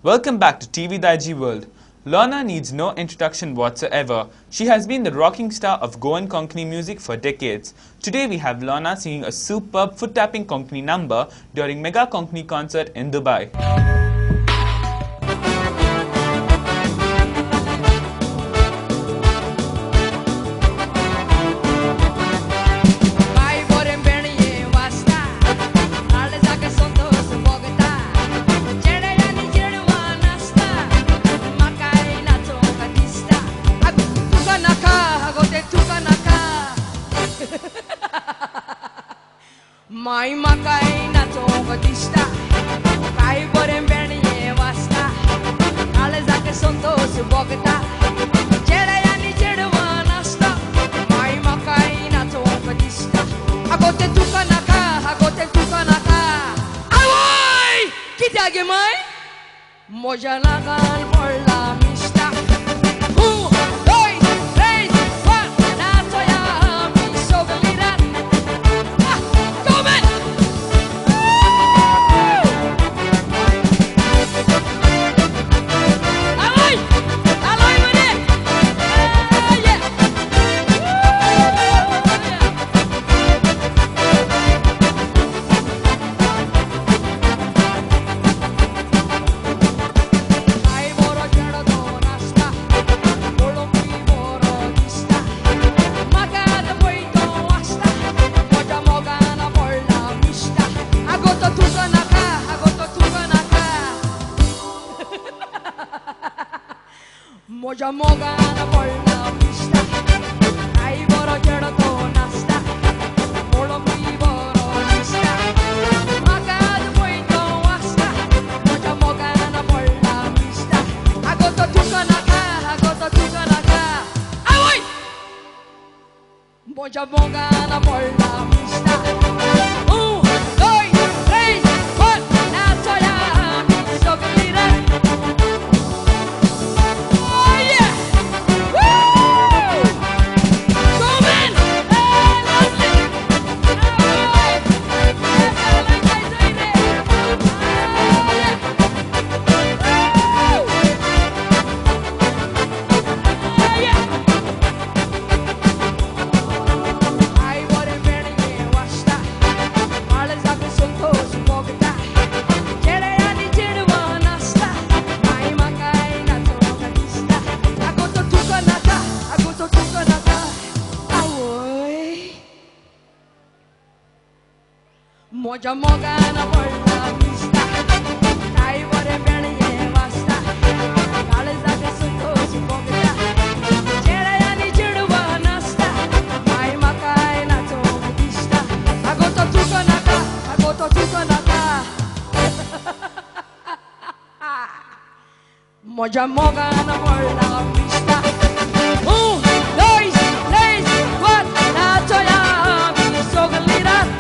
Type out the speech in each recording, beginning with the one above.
Welcome back to TV Daijiworld. Lorna needs no introduction whatsoever. She has been the rocking star of Goan Konkani music for decades. Today we have Lorna singing a superb foot-tapping Konkani number during Mega Konkani concert in Dubai. May makay नाचोंक दिसता काय बरें बेणये वाचता काळजाक संतोष भोगता चेड्यानी चेडवां नाचता माय माकाय नाचोंक दिसता आगो तें तुका नाका आगो तें तुका नाका आवय कित्याक गे माय म्हज्या नाकान पडला मिश्ता. म्हज्या मोगान पडला मिश्ता काय बरो चेडो तो नाचता पळोवंकूय बरो दिसता म्हाका पळय तो वाचता म्हज्या मोगान पडला मिश्ता आगो तो तुका नाका आगो तो तुका नाका आवय म्हज्या मोगान पडला मिश्ता. 1, 2, 3, 4 नाचोया आमी सगळीं रे. म्हज्या मोगान पडला मिश्ता काय बरें बेणये वाचता काळजाक संतोष भोगता चेड्यानी चेडवां नाचता माय म्हाकाय नाचोंक दिसता आगो तो तुका नाका आगो तो तुका नाका म्हज्या मोगान पडला मिश्ता. 1, 2, 3, 4 नाचोया आमी सगळीं रात.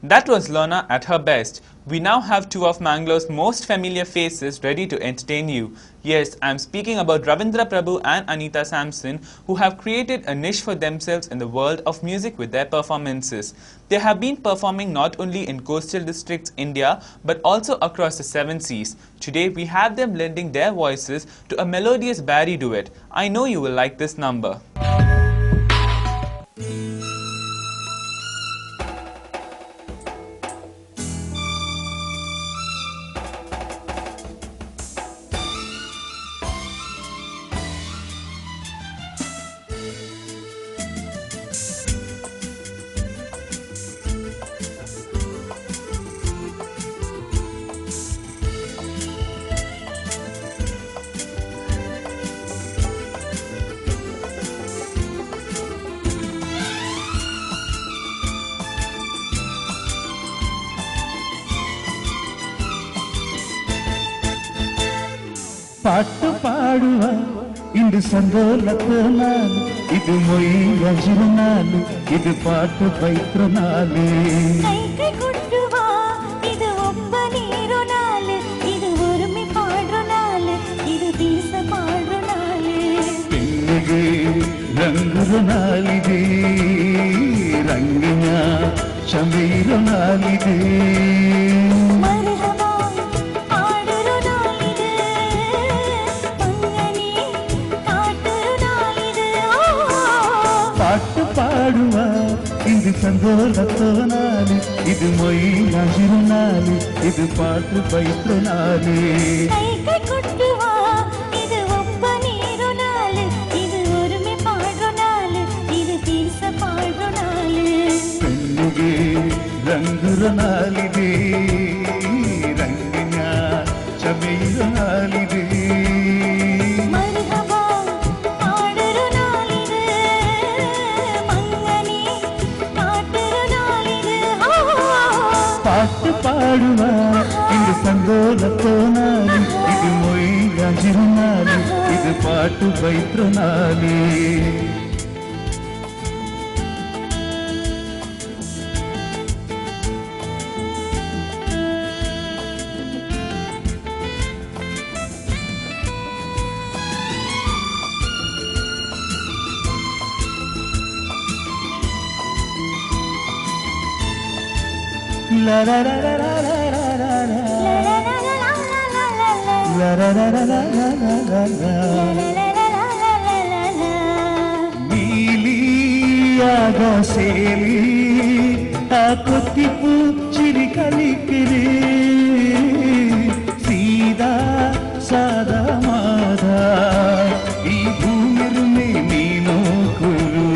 That was Lorna at her best. We now have two of Mangalore's most familiar faces ready to entertain you. Yes, I'm speaking about Ravindra Prabhu and Anita Sampson, who have created a niche for themselves in the world of music with their performances. They have been performing not only in coastal districts India, but also across the 7 seas. Today, we have them lending their voices to a melodious Barry duet. I know you will like this number. ಪಾಟು ಪಾಡುವ ಇಂದು ಸಂದೋಲದ ನಾಲು ಇದು ಮೊಯ್ಲಂಜಿರ ನಾಲು ಇದು ಪಾಟು ಪೈತ್ರ ನಾಲು ಕೈ ಕೈ ಕೊಟ್ಟುವ ಇದು ಒಬ್ಬ ನೀರು ನಾಲು ಇದು ಉರುಮಿ ಪಾಡ್ರು ನಾಲು ಇದು ಬೀಸ ಪಾಡ್ರು ನಾಲು பெண்ணுಗೆ ರಂಗುರ ನಾಲಿದೆ ರಂಗಿನ ಚಮೇರ ನಾಲಿದೆ ಮರ್ಹಬಾ ಆಡುರು ನಾಲಿದೆ ಮಂಗನೆ ಕಾಟುರು ನಾಲಿದೆ ಪಾಟು ಪಾಡುವ ಇಂದು ಸಂದೋಲತ್ತೋ ನಾಲು ಇದು ಮೊಯ್ಲಾಜಿರ ನಾಲು ಇದು ಪಾಟು ಪೈತ್ರ ನಾಲು ಕೈ ಕೈ ಕೊಟ್ಟುವ ಇದು ಒಬ್ಬ ನೀರು ನಾಲು ಇದು ಉರುಮಿ ಪಾಡ್ರು ನಾಲು ಇದು ಬೀಸ ಪಾಡ್ರು ನಾಲು பெண்ணுಗೆ ರಂಗುರ ನಾಲಿದೆ ರಂಗಿನ ಚಮೇರ ನಾಲಿದೆ ಮರ್ಹಬಾ ಆಡುರು ನಾಲಿದೆ ಮಂಗನೆ ಕಾಟುರು ನಾಲಿದೆ ಪಾಟು ಪಾಡುವ ಇಂದು ಸಂದೋಲತ್ತೋ ನಾಲು ಇದು ಮೊಯ್ಲಾಜಿರ ನಾಲು ಇದು ಪಾಟು ಪೈತ್ರ ನಾಲು La la la la la la la la la la la la la la la ನೀಲಿಯಾಗ ಸೇಲಿ ಆ ಕೊತ್ತಿಪು ಚಿರಿಕಲಿಕಿರಿ ಸೀದಾ ಸಾದಾ ಮಾದಾ ಈ ಭೂಮಿರುಮೆ ನೀನು ಕುರು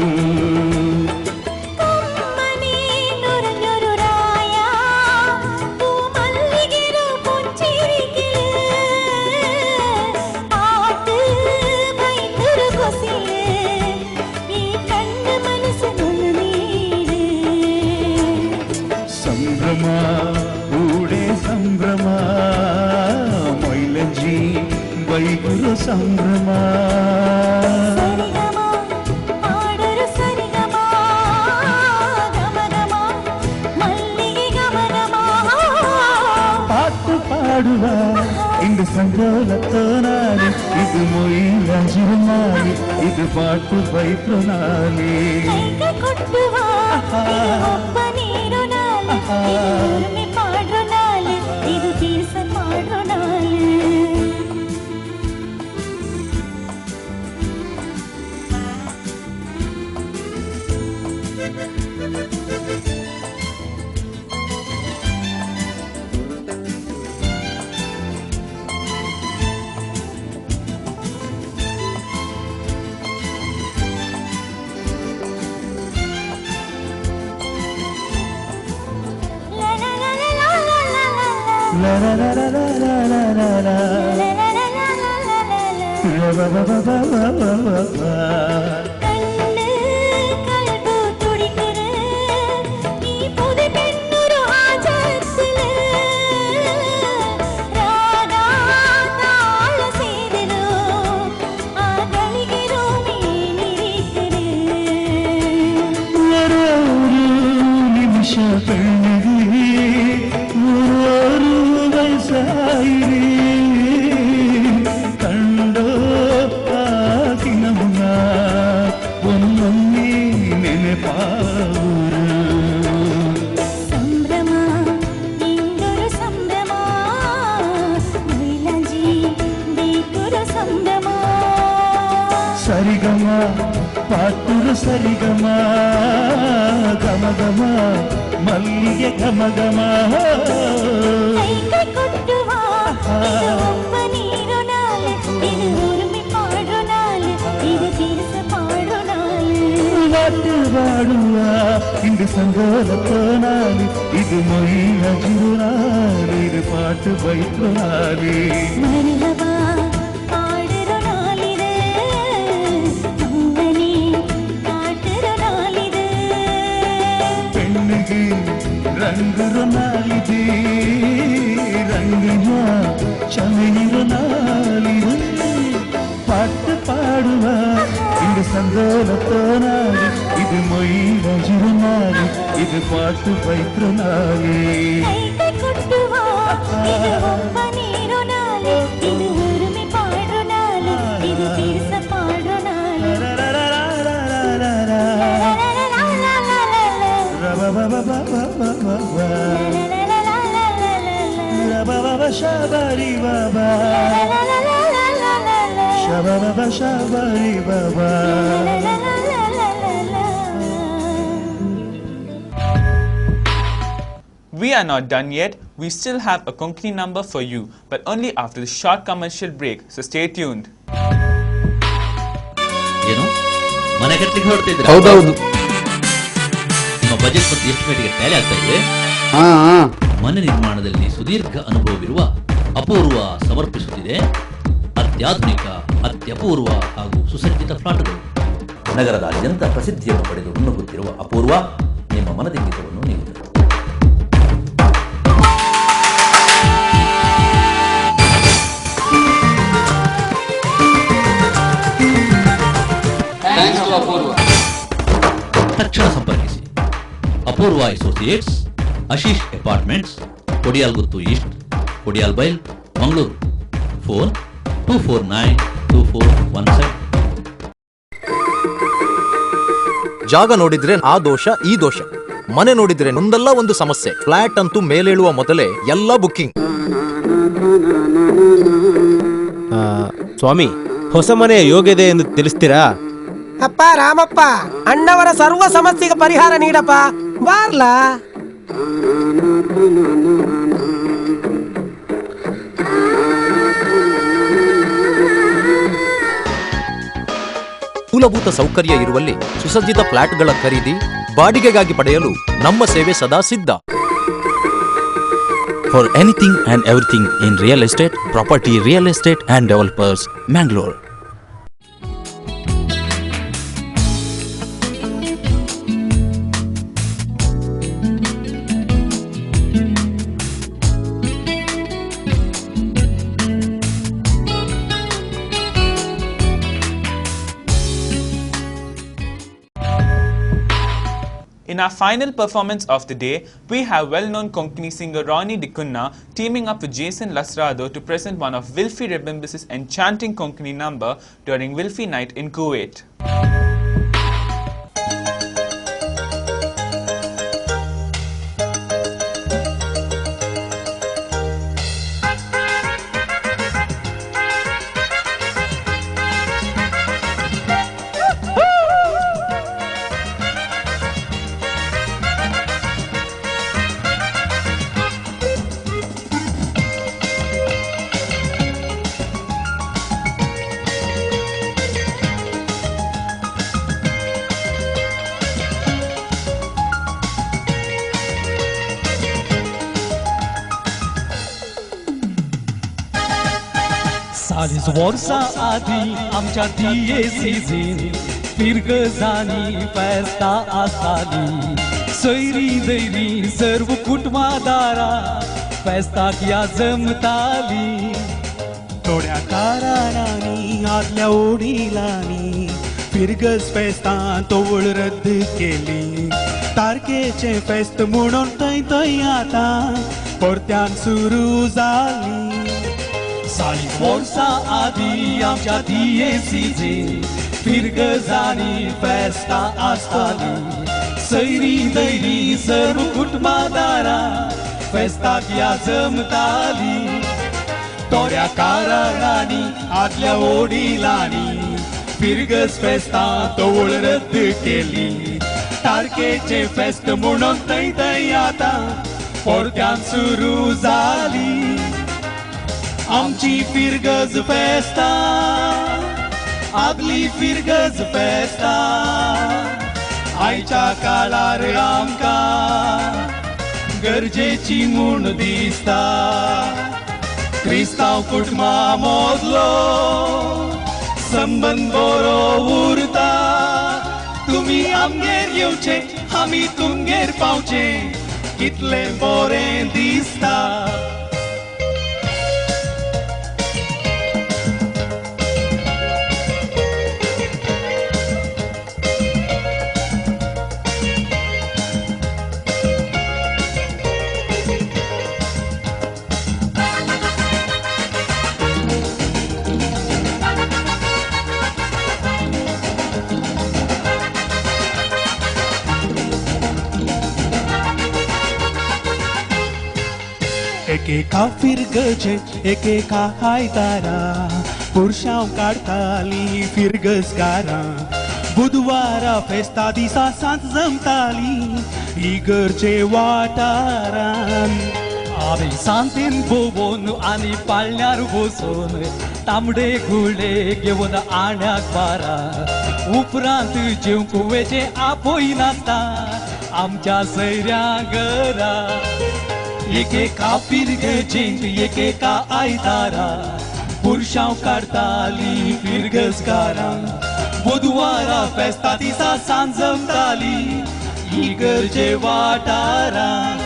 ಸಂಭ್ರಮ ಊಡೆ ಸಂಭ್ರಮ ಮೊಯ್ಲಂಜಿ ಬೈಗುರು ಸಂಭ್ರಮ ಸರಿಗಮ ಆಡರು ಸರಿಗಮ ಗಮ ಗಮ ಮಲ್ಲಿಗೆ ಗಮ ಗಮ ಪಾಟು ಪಾಡುವ ಇಂದು ಸಂದೋಲತ್ತೋ ನಾಲು ಇದು ಮೊಯ್ಲಂಜಿರ ನಾಲು ಇದು ಪಾಟು ಬೈತ್ರ ನಾಲು ಕೈ ಕೈ ಕೊಟ್ಟುವ ಇದು ಒಬ್ಬ ನೀರು ನಾಲು ಇದು ಉರುಮಿ ಪಾಡ್ರು ನಾಲು ಇದು ಬೀಸ ಪಾಡ್ರು ನಾಲು La la la la la la la la la la la la la la. கண்ணு கல்பு துடிக்கிற நீ புது பெண்ணுரு ஆஜத்துல ராகா தாள செய்திரோ ஆகலிகிறோ மீனிருக்கிறே ஒரு நிமிஷ பெண்ணுಗೆ ஒரு ವಯಸ್ಸಾಯಿರಿ ಕಂಡೋ ಆಕಿನಮುನ ಒಮ್ಮೊಮ್ಮೆ ನೆನಪಾವರು ಸಂಭ್ರಮ ಇಂದೊರು ಸಂಭ್ರಮ ಮೈಲಾಂಜಿ ಬೇಕುರು ಸಂಭ್ರಮ ಸರಿಗಮ ಪಾಟುರು ಸರಿಗಮ ಗಮ ಗಮ ಮಲ್ಲಿಗೆ ಘಮ ಘಮ ಕೈ ಕೈ ಕೊಟ್ಟುವ ಇದು ಒಬ್ಬ ನೀರು ನಾಲು ಇದು ಉರುಮಿ ಪಾಡ್ರು ನಾಲು ಇದು ಬೀಸ ಪಾಡ್ರು ನಾಲು ಪಾಟು ಪಾಡುವ ಇಂದು ಸಂದೋಲತ್ತೋ ನಾಲು ಇದು ಮೊಯ್ಲಂಜಿರು ನಾಲು ಇದು ಪಾಟು ಬೈತ್ರ ನಾಲು ಮರ್ಹಬಾ ಆಡುರು ನಾಲಿದೆ ಮಂಗನೆ ಕಾಟುರು ನಾಲಿದೆ பெண்ணுಗೆ ರಂಗುರು ನಾಲಿದೆ ರಂಗಿನ ಚಮೆಯಿರು ನಾಲಿದೆ. கோலத்தோனாலி இது மொயிலஞ்சிருநாளி இது பாட்டு பைத்திருநாளி இது உரிமை பாடுறனாலு இது பேச பாடுறனாலு Shabari Baba Shababa Shabari Baba. We are not done yet. We still have a Konkani number for you, but only after the short commercial break, so stay tuned. ಏನು ಮನೆ ಕಟ್ಟಲಿಕ್ಕೆ ಹೊರಡ್ತಿದ್ದೀರಾ? ಹೌದೌದು. ನಿಮ್ಮ ಬಜೆಟ್ ಮತ್ತು ಎಸ್ಟಿಮೇಟ್ಗೆ ಟ್ಯಾಲಿ ಆಗ್ತಾ ಇದೆ. ಮನೆ ನಿರ್ಮಾಣದಲ್ಲಿ ಸುದೀರ್ಘ ಅನುಭವವಿರುವ ಅಪೂರ್ವ ಸಮರ್ಪಿಸುತ್ತಿದೆ ಅತ್ಯಾಧುನಿಕ, ಅತ್ಯಪೂರ್ವ ಹಾಗೂ ಸುಸಜ್ಜಿತ ಫ್ಲಾಟ್ಗಳು. ನಗರದಾದ್ಯಂತ ಪ್ರಸಿದ್ಧಿಯನ್ನು ಪಡೆದು ಮುನ್ನುಗ್ಗುತ್ತಿರುವ ಅಪೂರ್ವ ನಿಮ್ಮ ಮನದಿಂಗಿತವನ್ನು ನೀಡುತ್ತದೆ. ತಕ್ಷಣ ಸಂಪರ್ಕಿಸಿ Apoorva associates, Ashish apartments, Kodialguttu east, Kodialbail, Mangaluru. Phone 2492417. ಜಾಗ ನೋಡಿದ್ರೆ ಆ ದೋಷ ಈ ದೋಷ, ಮನೆ ನೋಡಿದ್ರೆ ಒಂದಲ್ಲ ಒಂದು ಸಮಸ್ಯೆ. ಫ್ಲಾಟ್ ಅಂತೂ ಮೇಲೇಳುವ ಮೊದಲೇ ಎಲ್ಲ ಬುಕ್ಕಿಂಗ್. ಸ್ವಾಮಿ, ಹೊಸ ಮನೆಯ ಯೋಗ್ಯತೆ ಎಂದು ತಿಳಿಸ್ತೀರಾ? ಅಪ್ಪ ರಾಮಪ್ಪ, ಅಣ್ಣವರ ಸರ್ವ ಸಮಸ್ಯೆಗೆ ಪರಿಹಾರ ನೀಡಪ್ಪ ಬಾರ್ಲಾ. ಮೂಲಭೂತ ಸೌಕರ್ಯ ಇರುವಲ್ಲಿ ಸುಸಜ್ಜಿತ ಫ್ಲಾಟ್ಗಳ ಖರೀದಿ ಬಾಡಿಗೆಗಾಗಿ ಪಡೆಯಲು ನಮ್ಮ ಸೇವೆ ಸದಾ ಸಿದ್ಧ. For anything and everything in real estate, property, real estate and developers, Mangalore. In our final performance of the day, we have well-known Konkani singer Ronnie D'Cunha teaming up with Jason Lasrado to present one of Wilfy Rebimbus's enchanting Konkani number during Wilfy Night in Kuwait. चाळीस वर्सां आदीं आमच्या दियेसीजीन फिरगजांनी फेस्तां आसतालीं. सैरी dairy सर्व कुटुंबादारां फेस्ताक या जमतालीं. थोड्या कारणांनी आदल्या वडिलांनी फिरगज फेस्तां तोवळ रद्द केली. तारखेचें फेस्त म्हणून थंय थंय आतां परत्यान सुरू जाली. 40 वर्सां आदीं आमच्या दियेसीजीन फिरगजांनी फेस्तां आसतालीं. सैरी दैरी सर्व कुटुंबादारां फेस्ताक या जमतालीं. थोड्या कारणांनी आदल्या वडिलांनी फिरगज फेस्तां तोवळ रद्द केली. तारखेचें फेस्त म्हणून थंय थंय आतां परत्यान सुरू जाली. आमची फिरगज फेस्तां आदली फिरगज फेस्तां आयच्या काळार आमकां गरजेची म्हूण दिसता. क्रिस्तांव कुटुंबां मदलो संबंद बरो उरता. तुमी आमगेर येवचे आमी तुमगेर पावचे कितलें बरें दिसता. एकेका फिरगजे एकेका आयतारा पुरशांव काडटाली फिरगजकारां बुधवारा फेस्ता दिसा सांज जमताली इगर्जे वाठारान आमी सांतीन भोंवून आनी पाळण्यार बसून तांबडे गुळे घेवन आण्याक बारा उपरांत जेवंक वेचें आपय नासता आमच्या सैऱ्या घरा एकेका फिरगजेंत एकेका आयतारा पुरशांव काडटाली फिरगजकारां बुधवारा फेस्ता दिसा सांज जमताली इगर्जे वाठारान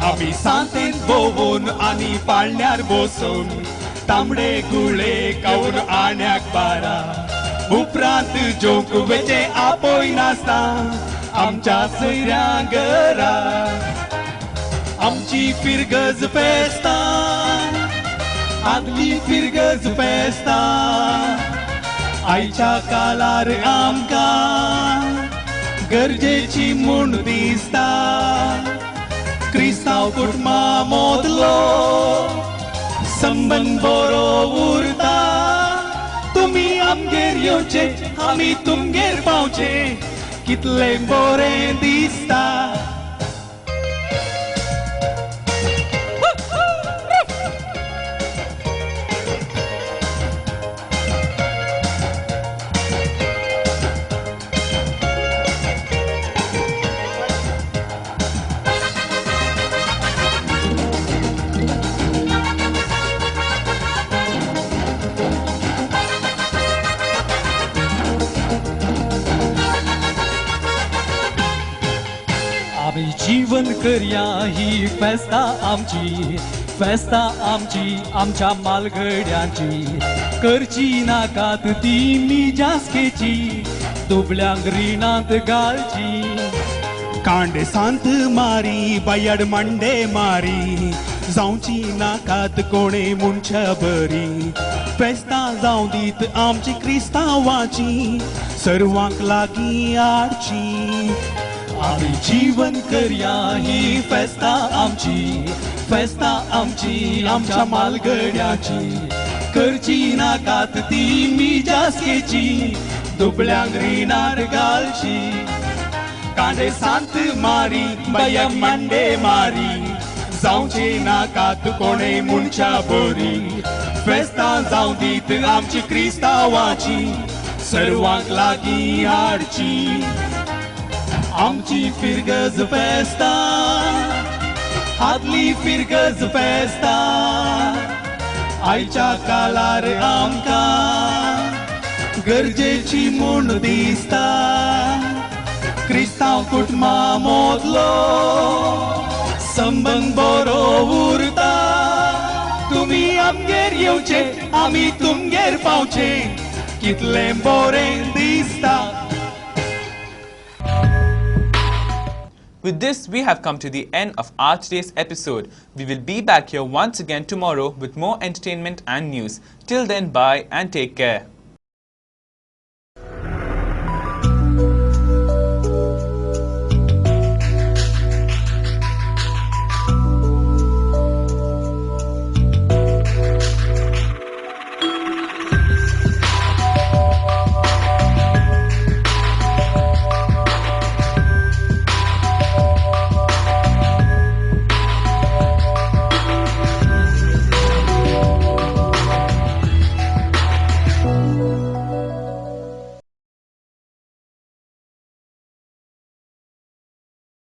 आमी सांतेन भोंवून आनी पाळण्यार बसून तांबडे गुळे खावन आण्याक बारा उपरांत जेवंक वेचें आपय नासता आमच्या सैऱ्या घरा आमची फिरगज फेस्तां आदली फिरगज फेस्तां आयच्या कालार आमकां गरजेची म्हूण दिसता क्रिस्तांव कुटुंबा मोदलो संबंद बरो उरता तुमी आमगेर येवचे आमी तुमगेर पावचे कितलें बरें दिसता. जीवन करया ही फेस्ता आमची फेस्ता आमची आमच्या मालगड्यांची करची नाकात ती मिजासकेची दुबळ्यांक रिणांत घालची कांडे सांत मारी बायड मांडे मारी जावची नाकात कोणे मुंच्या बरी फेस्तां जावं दीत आमची क्रिस्तांवाची सर्वांक लागीं हाडची आमी जीवन करया ही फेस्ता आमची आमच्या मालगड्याची करची नाकात ती मिजासकेची दुबळ्यांक रिणार घालची कांडे सांत मारी बाया मांडे मारी जावची नाकात कोणे मुंच्या बरी फेस्तां जावं दीत आमची क्रिस्तांवाची सर्वांक लागीं हाडची आमची फिरगज फेस्तां आदली फिरगज फेस्तां आयच्या कालार आमकां गरजेची म्हूण दिसता क्रिस्तांव कुटुंबा मोदलो संबंद बरो उरता तुमी आमगेर येवचे आमी तुमगेर पावचे कितलें बरें दिसता. With this, we have come to the end of our today's episode. We will be back here once again tomorrow with more entertainment and news. Till then, bye and take care.